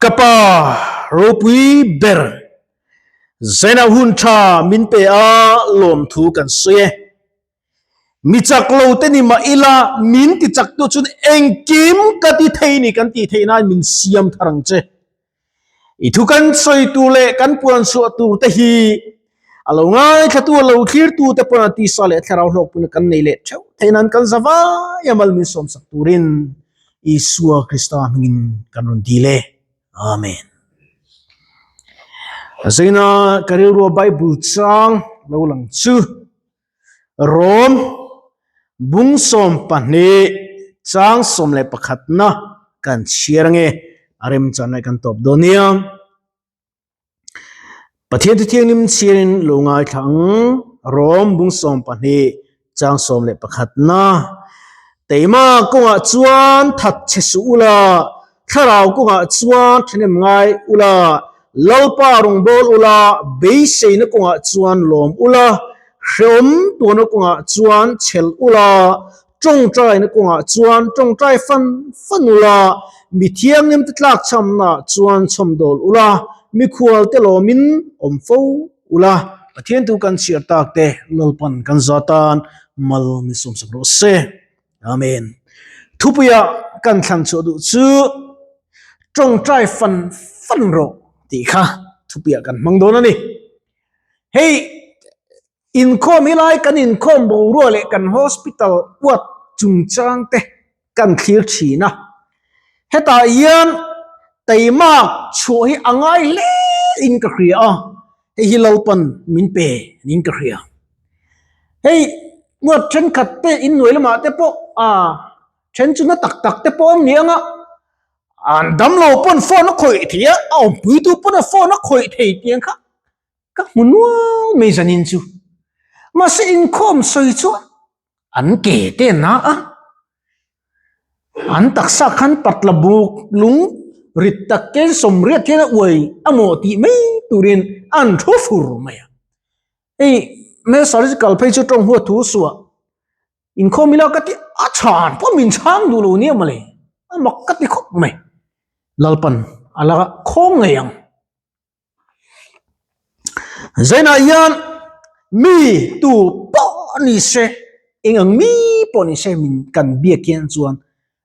Ka Pa ropui ber, Zaina hun tha min pe a lawmthu kan sawi e. Mi chak lo te ni mah ila min ti chak tu chuan engkim ka ti thei ni kan tih theih nan min siam thar ang che. I thu kan sawi tur leh kan puan chhuah tur te hi a lo ngaithlatu a lo thlirtu te pawn a tisa leh thlarau hlawkpui na kan nei leh theuh theih nan kan za vai a mal min sawmsak turin Isua Krista hmingin kan rawn dil e. Amen. Zaina ka rilrua Bible chang lo lang chu Rom bung 12 chang 11 na kan chhiar ange a remchan lai kan tawp dawn nia. Pathian thu thianghlim chhiarin lo ngaithla ang Rom bung 12 chang 11 na Teima kawngah chuan that che suh ula, thlarau kawngah chuan thahnem ngai ula, Lalpa rawngbâwl ula, beiseina kawngah chuan lawm ula, hrehawm tuahna kawngah chuan chhel ula, tawngtaina kawngah chuan tawngtai fan fan ula, mi thianghlimte tlakchhamnaah chuan chhawmdawl ula, mikhualte lawmin awm fo ula. Pathian thu kan chhiar tak te Lalpan kan za tan mal min sawmsak rawh se. Amen. Thupuia kan thlan chhuah duh chu tawngtai fan fan rawh tih kha thupuia kan hmang dawn a ni. Hei inkhawm hi lai kan inkhawm boruak leh kan hospital uat chungchang te kan thlir thin a. Hetah hian teimak chhuah hi a ngai hle in ka hria a, hei hi Lalpan min pe niin ka hria. Hei uat thenkhat te innuai lamah te pawh a then chu na tak tak te pawh an ni ang a, an damlo pawn phone a khawih thei a, a awmpuitu pawn a phone a khawih thei tiang kha. Ka hmu nual mai zanin chu. Mahse inkhawm sawi chuan an ke te na a, an taksa khan patla buk lung rit tak te sawmriat hian a uai a maw tih mai turin an thu fur mai a. Hei hmel surgical phei chu tawng huat thu suah inkhawm ila ka ti a chhan pawh min chhang duh lo nia mawle a mak ka ti khawp mai. Lalpan a la khawng ngei ang. Zainah hian mi tu pawh ni se eng ang mi pawh ni se min kan biak hian chuan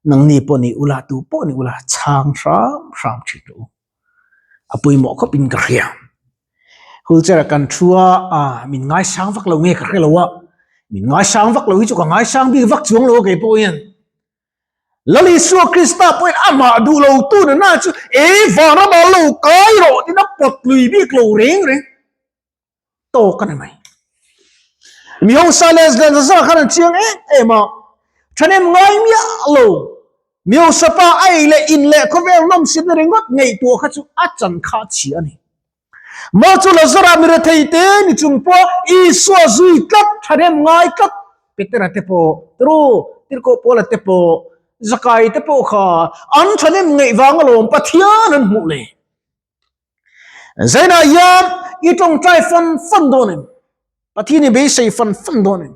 nangni pawh ni ula tu pawh ni ula chhang hram hram thin rawh u. A pawimawh khawp in ka hria. Wheelchair ah kan thu a a min ngaisang vak lo nge ka hre lo a min ngaisang vak lo hi chu ka ngaisang bik vak chuang lo a kei pawh hian. Lal Isua Krista pawhin amah duh lo tu na na chu e vanram ah lo kai rawh tiin a pawt lui bik lo reng reng tawk a ni mai. Mi hausa leh zlen za khan an chiang em em a, thahnem ngai miah lo. Mi hausa pa a ei leh in leh khawvel nawmsitna ringawt ngaihtuah kha chu a chan kha a chhia a ni. Mah chu Lazara mi rethei te ni chung pawh Isua zui tlat thahnem ngai tlat Petera te pawh tru Tirhkoh Paula te pawh Zakai te pawh kha an thahnem ngaih vang alawm Pathian an hmuh le. Zainah hian i tawngtai fan fan dawn em? Pathian i beisei fan fan dawn em?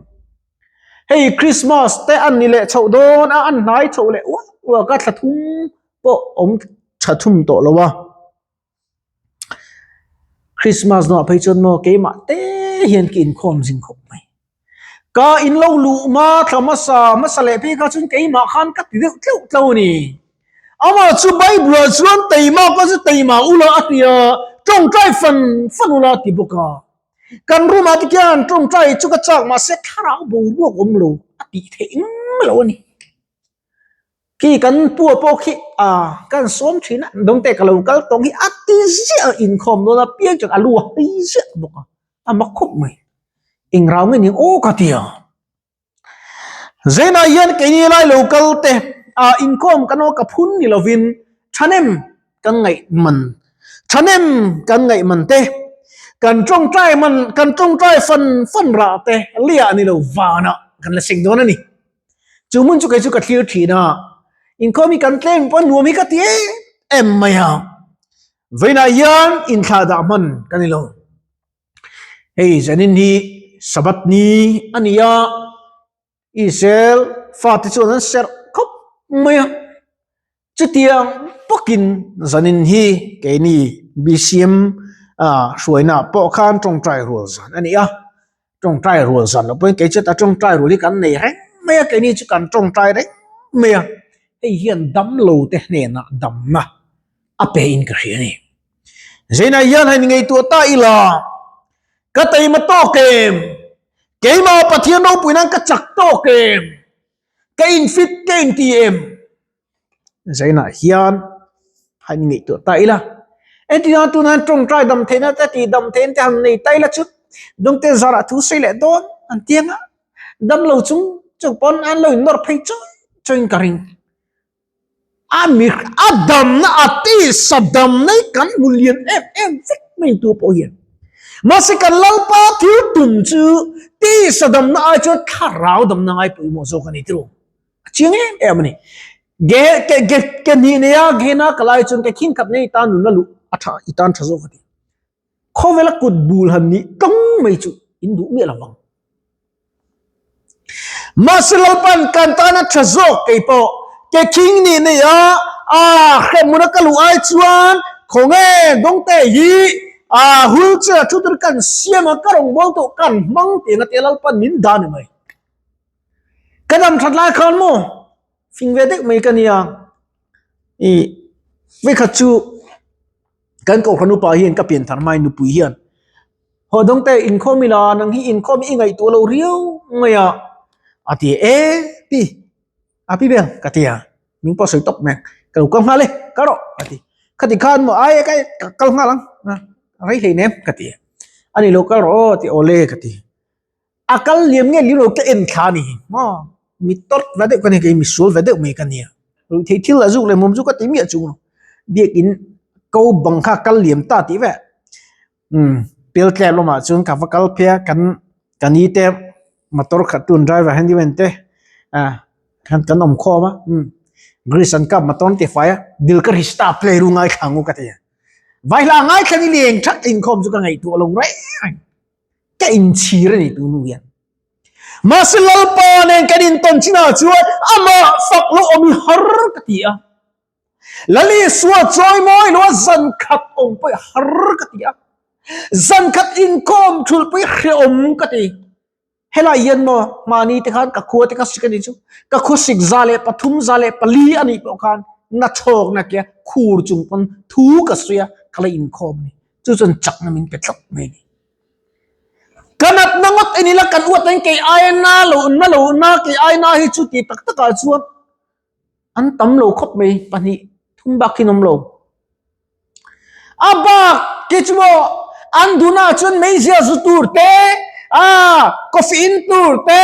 Hei Christmas te an ni leh chhoh dawn a an hnai chhoh leh uak uak a thla thum pawh awm tha thum tawh lo a. Christmas hnuah phei chuan maw keimah te hian ka inkhawm zing khawp mai. Ka in lo luh hma thla hmasa hmasa leh phei kha chuan keimah khan ka ti deuh tleuh tleuh a ni. Amah chu Bible ah chuan teima kha chu teima ula a ti a, tawngtai fan fan ula a ti bawk a. Kan room ah te khian tawngtai chu ka chak mahse thlarau boruak awm lo a tih theih ngam lo a ni. Khi kan pua pawh khi a kan sawm thin a dawngte ka lo kal tawng hi a ti ziah a inkhawm dawn a piang chuan a lu a hei ziah bawk a a mak khawp mai eng rau nge ning aw ka ti a Zainah hian keini lai lo kal te a inkhawm kan aw ka phun ni lovin thahnem kan ngaih man thahnem kan ngaih man te kan tawngtai man kan tawngtai fan fan rah te liah ni lo vanah kan la seng dawn a ni. Chu hmun chu kei chu ka thlir thin a, inkhawm hi kan tlem pawh nuam hi ka ti em em mai a. Vawiinah hian inthlah dah hman ka ni lo. Hei zanin hi Sabbath ni a ni a, Israel fate chuan an serh khawp mai a. Chutiang bawkin zanin hi keini BCM hruaina pawh khan tawngtai rual zan a ni a, tawngtai rual zan loh pawhin kei chu ta tawngtai rual hi kan nei reng mai a, keini chu kan tawngtai reng mai a, hei hian damlo te hnenah damna a pe in ka hria a ni. Zeinah hian han ngaihtuah ta ila, ka taima tawk em? Keimah Pathian ropui nan ka chak tawk em? Ka infit ka inti em? Zainah hian han ngaihtuah ta ila. Entirna tun han tawngtai dam theihna te tih dam theihna te han nei ta ila chu dawngte zarah thu sawi leh dawn an ti anga dam lo chung chung pawn an lo innawr phei chawi chawiin ka ring. A mi a damna a tisa damna hi kan hmu lian em em vek mai tu pawh hian. Mahse kan Lalpa thil tum chu tisa damna ai chuan thlarau damna ngai pawimawh zawk a ni tiraw. A chiang em em a ni. Ge ke ge ke hnih nei a ge na ka lai chuan ke khin khat nei tan nunna luh a tha i tan tha zawk a ti. Khawvela kut bul han nih tawng mai chu in duh miah lo vang. Mahse Lalpan kan tana tha zawk kei pawh ke khing nih nei a a hremhmun a ka luh ai chuan khawnge dawngte hi a wheelchair thu tur kan siam a ka rawngbâwl tawh kan hmang tiang a tia Lalpan min dah a ni mai. Ka dam that lai khan maw fing ve deuh mai ka nia i vekhat chu kan kohhran upa hian ka pian thar hmain nupui hian haw dawng te inkhawm ila nang hi inkhawm i ngaihtuah lo riau mai a a ti e pi a pi vel ka ti a min pawh sawi tawp mai ka lo kal nghal e kal rawh a ti khati khan maw ai ka kal nghal ang rei hleinem ka ti a ni lo kal rawh aw ti awle ka ti. A kal liam nge liam lo ka en thla a ni maw mi tawt ve deuh ka ni kei mi sual ve deuh mai ka nia ruihtheih thil a zuk leh mum chu ka ti miah chung lo biakin ko bang kha kal liam ta tih vek umm pel tlem lamah chuan ka va kal phei a kan ka ni te motor khat tu an driver handyman te ah kan kan awm khawm a umm grease an kap motor an ti fai a dil ka ri star play ru ngaithla ang u ka ti a vaihla ngaithla ni leng that inkhawm chu ka ngaihtuah lo reng reng. Ka inchhir a ni tu nu hian. Mahse Lalpa nen kan intawn chinah chuan amah fak lo awm i har ka ti a. Lal Isua chawi mawi lo a zan khat awm pawh i har ka ti a. Zan khat inkhawm thulh pawh i hreawm ka ti. Helai hian maw mahni te khan ka khua te ka sik a nih chu ka khawsik 103 104 a nih pawh khan na chhawkna kia khur chung pawn thu ka sawi a ka la inkhawm a ni. Chu chuan chakna min pe tlat mai a ni. Ka natna ngawt en ila kan uat in kei aia na lo na lo na kei aia na hi chu ti tak takah chuan an tam lo khawp mai pahnih thum bak hi an awm lo. A bak kei chu maw an duhnaah chuan meizia zu tur te ah coffee in tur te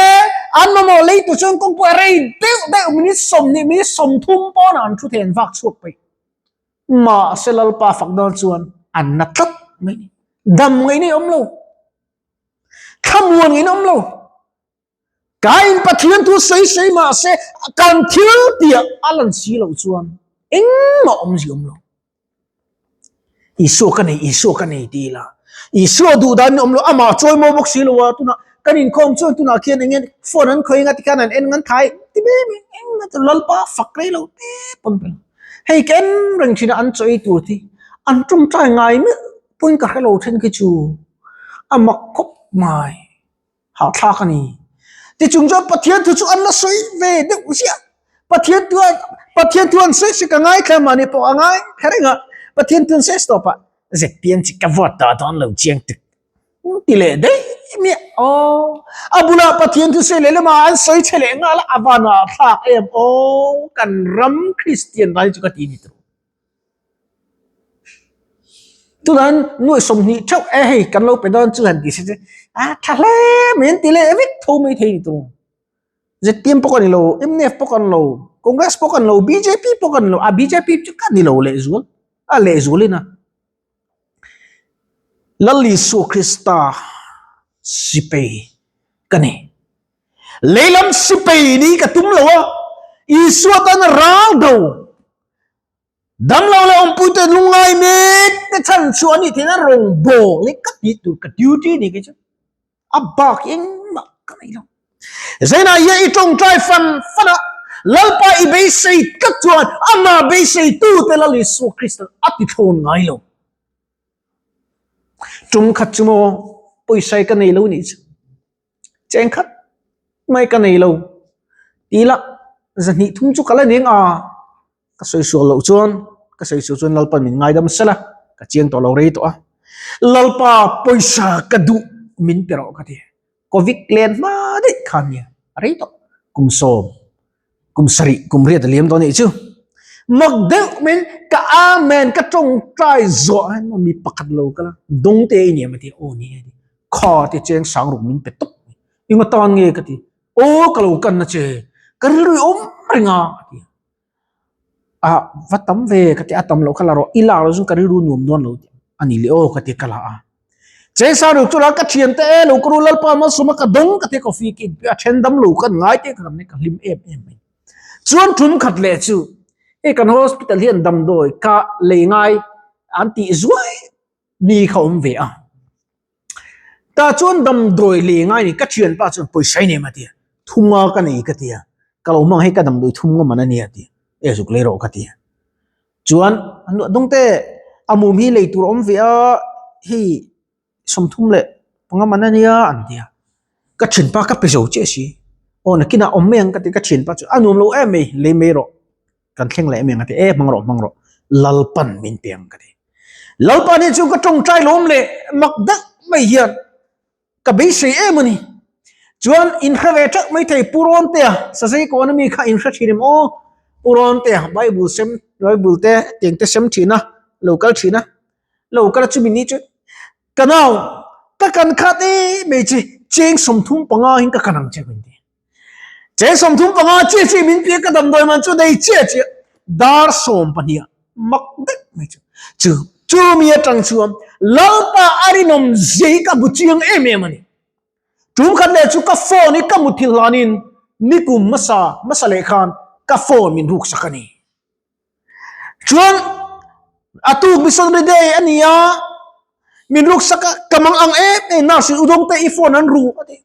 an mamawh lei tur chuan kawngpui a rei deuh deuh minute 20 minute 30 pawnah an thu thei an vak chhuak peih. Mahse Lalpa fak dawn chuan an na tlat mai ni. Dam ngaih na awm lo. Thlamuan ngaih na awm lo. Kain Pathian thu sawi sawi mahse kan thil tih a lan si loh chuan engmah awmzia awm lo. Isua ka nei, Isua ka nei ti ila. Isua duh dan awm lo, amah chawi maw bawk si lo a, tunah kan inkhawm chuan tunah khian eng nge phone an khawih anga tikhan an en ngan thai ti mai mai engmah chu Lalpa fak rei lo te pawn pe lo. Hei ka en reng thin a an chawi tur hi an tawngtai ngai meuh pawhin ka hre lo then khi chu a mak khawp mai hahthlak a ni. Tichung chuan Pathian thu chu an la sawi ve deuh ziah. Pathian thu Pathian thu an sawi sawi ka ngaithla mahni pawh a ngai kher reng a Pathian thu an sawi stop a ZPM chi ka vote tah dawn lo chiang tuk ti leh daih miah aw a bulah Pathian thu sawi leh lamah an sawi chhe leh nghal a a van ah thlak em aw kan ram Christian vai chu ka ti ni tur tunah nuai 20 theuh e hei kan lo pe dawn chu han ti se chu a tha hle mai an ti leh vek tho mai thei ni tur. ZPM pawh ka ni lo, MNF pawh ka ni lo, Congress pawh ka ni lo, BJP pawh ka ni lo, a BJP chu ka ni lo lehzual, a lehzualin a. Lal Isua Krista sipei ka ni. Leilam sipei ni ka tum lo a, Isua tana ral do, damlo leh awmpuite lungngai mek te chhan chu a nih theihna rawngbâwl hi ka tih tur ka duty ni kei chu. A bak engmah ka nei lo. Zainah hian i tawngtai fan fan a. Lalpa i beisei tlat chuan amah beiseitute Lal Isua Krista a ti thlawn ngai lo. Tum khat chu maw pawisa hi ka nei lo nih chu. Cheng khat mai ka nei lo. Tih lah zahnih thum chu ka la ning a, ka sawi sual loh chuan ka sawi sual chuan Lalpa min ngaidam sel a, ka chiang tawh lo rei tawh a. Lalpa pawisa ka duh min pe rawh ka ti. Covid len hma daih khan nia a rei tawh kum sawm kum sarih kum riat a liam dawn anih chu. Mak deuh mai ka amen ka tawngtai zawh a mi pakhat lo kal a dawngte i ni em a ti a aw ni e a ti kha te cheng sang ruk min pe tawp mai enga tan nge ka ti aw ka lo kan na che ka rilru i awm reng a a ti a. Ah va tam ve ka ti a tam loh kha la rawh i lak loh chuan ka rilru nuam dawn lo tih a ni leh aw ka ti ka la a chengsa ruk chu la ka thian te e lo ka ru lalpa malsawm a ka dawng ka ti a coffee ka inpui a then dam lo kan ngai te ka kan ka hlim em em mai chuan thum khat leh chu hei kan hospital hian damdawi ka lei ngai an tih zuai ni kha awm ve a Tah chuan damdawi lei ngai ni ka thianpa chuan pawisa i nei em a ti a, thunga ka nei ka ti a, ka lo hmang hei ka damdawi thum ngawm an a nia a ti a, e zuk lei rawh ka ti a. Chuan a nuah dawngte a mum hi lei tur a awm ve a, hei 30 leh panga man a nia an ti a, ka thianpa ka pe zo chiah si, aw nakinah awm mai ang ka ti ka thianpa chu a nuam lo em mai lei mai rawh. Kan thleng leh em em a ti, e hmang rawh hmang rawh, Lalpan min pe ang ka ti. Lalpan hi chu ka tawngtai lawm leh mak deuh mai hian ka beisei em a ni. Chuan in hre ve teuh mai thei Pu Rawntea, Sazei kawn ami kha in hre thin em aw? Pu Rawntea Bible sem, Bible te tiang te sem thin a, lo kal thin a, lo kal a chumi ni chu ka nau ka kan khat em mai chi cheng 35 in ka kan ang che ka inti. Cheng 35 chiah chiah min piak ka damdawi man chu nei chiah chiah dar 12 ah mak daih mai chu chu chu mi atang chuan Lalpa a rinawm zei ka bu chiang em em a ni. Tum khat leh chu ka phone hi ka muthilh hlanin nikum hmasa hmasa leh khan ka phone min ruk sak a ni. Chuan a tuk missionary day a ni a min ruk sak a ka mang ang em em nurse in udawng te i phone an ru a ti.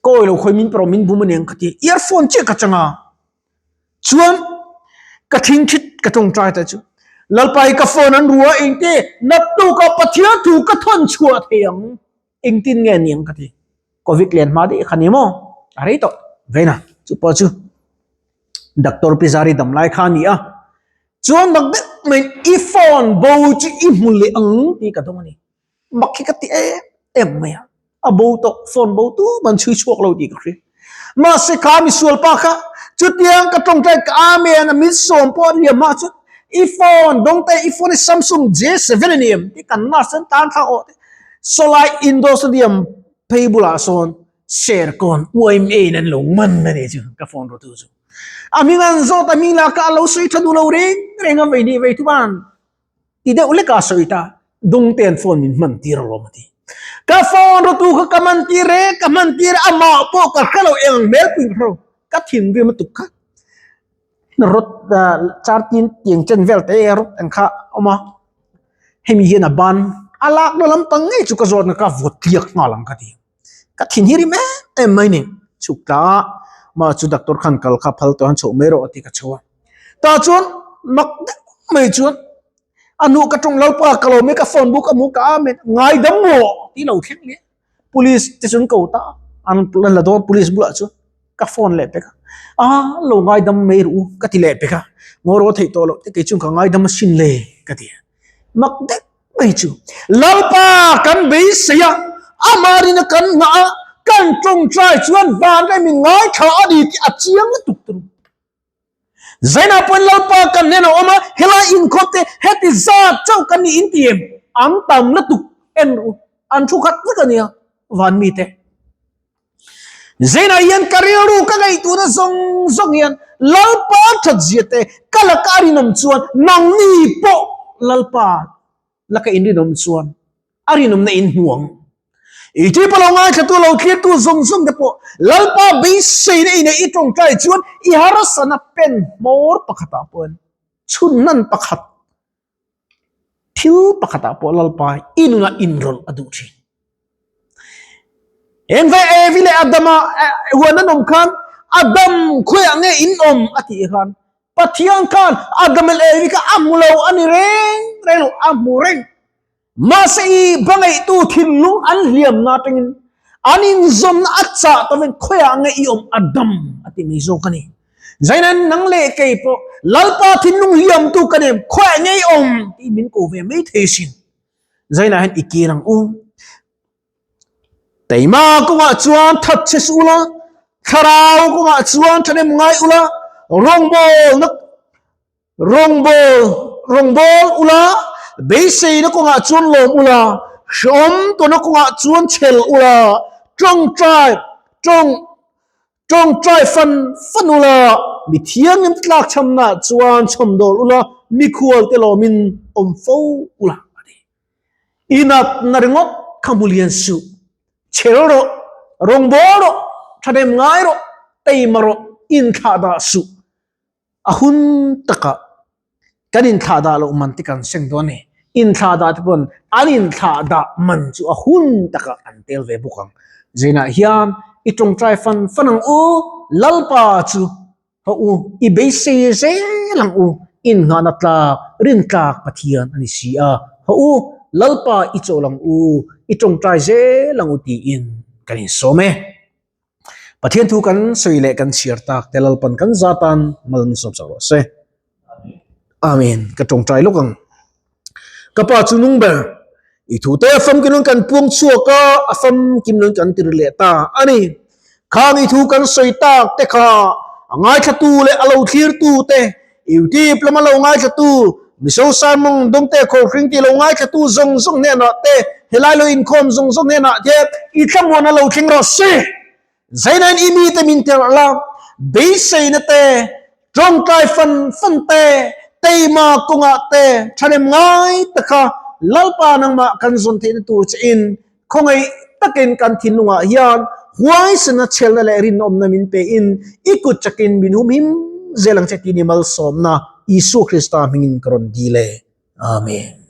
Ka awi lo khawi min pe rawh min bum aniang ka ti earphone chiah ka chang a chuan ka thing thit ka tawngtai ta chu Lalpa hi ka phone an rua engte naktuk ah Pathian thu ka thawn chhuah thei ang engtin nge aniang ka ti covid len hma daih kha ni maw a rei tawh veina chu pawh chu Doctor Pizari dam lai kha a ni a chuan mak deuh mai i phone bo chu i hmu leh ang tih ka dawng a ni. Mak hi ka ti em em mai a, a bo tawh, phone bo tu man chhui chhuak lo tih ka hria. Mahse kha misual pa kha chutiang ka tawngtai ka amen a min sawm pawh a liam hma chuan i phone dawng te i phone hi Samsung J7 a ni em tih kan nurse an tan thla awh te sawlai indoor stadium phei bulah sawn Serkawn YMA in an lo man a ni chu ka phone rawh tu chu. A hming an zawt a hming lah kha a lo sawi tha duh lo reng reng a vei nih vei thuban. Ti deuh lek a sawi ta, Dungte an phone min hman tir alawm a ti. Ka phone rawtu kha ka hman tir e, ka hman tir e, amah pawh ka hre lo eng hmel pui ka hre lo, ka thinrim lutuk kha. Rod char tin tiang chen vel te e rod ang kha a awm a, hemi hian a ban a lak na lampang ngei chu ka zawt nga ka vawt tliak nghal ang ka ti. Ka thin hi rim em em mai ni, chhuk tla a, mah chu doctor khan kal kha phal tawh an chhoh mai rawh a ti ka chho a. Tah chuan mak deuh mai chuan a hnuh ka tawng lalpa ka lo mai ka phone book a hmu ka amen ngaidam rawh tih lo thleng leh police te chuan ko ta an la dawn police bulah chuan ka phone leh pek a a lo ngaidam mai ru ka ti leh pek a ngaw rawh theih tawh loh te kei chuan ka ngaidam asin le ka ti mak deuh mai chu lalpa kan beisei a amah rina kan nghah a kan tawngtai chuan van rem in ngaithla a ni tih a chiang lutuk tur. Zainah pawhin Lalpa kan hnenah a awm a, helai inkhawp te heti zat chauh kan nih in ti em? An tam lutuk en ru, an thu khat vek a nia van mite. Zainah hian ka rilru ka ngaihtuahna zawng zawng hian Lalpa that zia te ka laka a rinawm chuan nangni pawh Lalpa laka in rinawm chuan a rinawmna in hmu ang. I ṭipa lo ngaithlatu lo thlirtu zawng zawng te pawh Lalpa beiseina i neih i ṭawngṭai chuan i harsana pen hmawr pakhatah pawhin chhunhnan pakhat thil pakhatah pawh Lalpa i nunah inrawlh a duh ṭhin. Engve Evi leh Adama huan an awm khan. Adam khawiah nge in awm a tih khan Pathian khan Adam leh Evi kha a hmu lo a ni reng reng lo, a hmu reng. Mahse i bangaihtu thinlung an hliamna atangin an inzawmna a chah tawhin khawiah nge i awm Adam a ti mai zawk a ni. Zainan nang leh kei pawh Lalpa thinlung hliamtu ka nem khawiah nge i awm tih min ko ve mai thei sin. Zainah hian i kir ang u. Teima kawngah chuan that che suh ula, thlarau kawngah chuan thahnem ngai ula, rawngbawlna rawngbâwl rawngbâwl ula, beiseina kawngah chuan lawm ula, hrehawm tawhna kawngah chuan chhel ula, tawngtai tawng tawngtai fan fan ula, mi thianghlim tlak chhamnaah chuan chhawmdawl ula, mikhualte lawmin awm fo ula a ti. I natna ringawt kha hmu lian suh. Chhel rawh, rawngbâwl rawh, thahnem ngai rawh, teima rawh, inthlah dah suh. A hun takah kan inthlah dah loh man te kan seng dawn a ni. Inthlah dah te pawn an inthlah dah man chu a hun takah an tel ve bawk ang. Zainah hian i tawngtai fan fan ang u, Lalpa chu Haw u, i beisei zel ang u, innghahna tlak, rintlak Pathian a ni si a. Haw u, Lalpa i chawl ang u, i tawngtai zel ang u tiin kan insawm e. Pathian thu kan sawi leh kan chhiar tak te Lalpan kan za tan mal min sawm sak rawh se. Amen. Ka tawngtai lawk ang. Ka pa chu nung ber, i thute a famkim nun kan puang chhuak a, a famkim nun kan tir leh ta a ni. Khang i thu kan sawi tak te kha a ngaithlatu leh a lo thlirtu te, YouTube lama lo ngaithlatu, Mizo Sermon Dawngte Khawhring tih lo ngaithlatu zawng zawng hnenah te, helai lo inkhawm zawng zawng hnenah te i thlamuan a lo thleng rawh se. Zainain i mite min tirh la, beiseina te, tawngtai fan fan te, teima kawngah te thahnem ngai taka Lalpa nangmah kan zawn theihna tur che in khawngaih takin kan thinlungah hian huaisena chhelna leh rinawmna min pe in i kut chakin min humhim zel ang che tih ni malsawmna Isua Krista hmingin ka rawn dil e. Amen.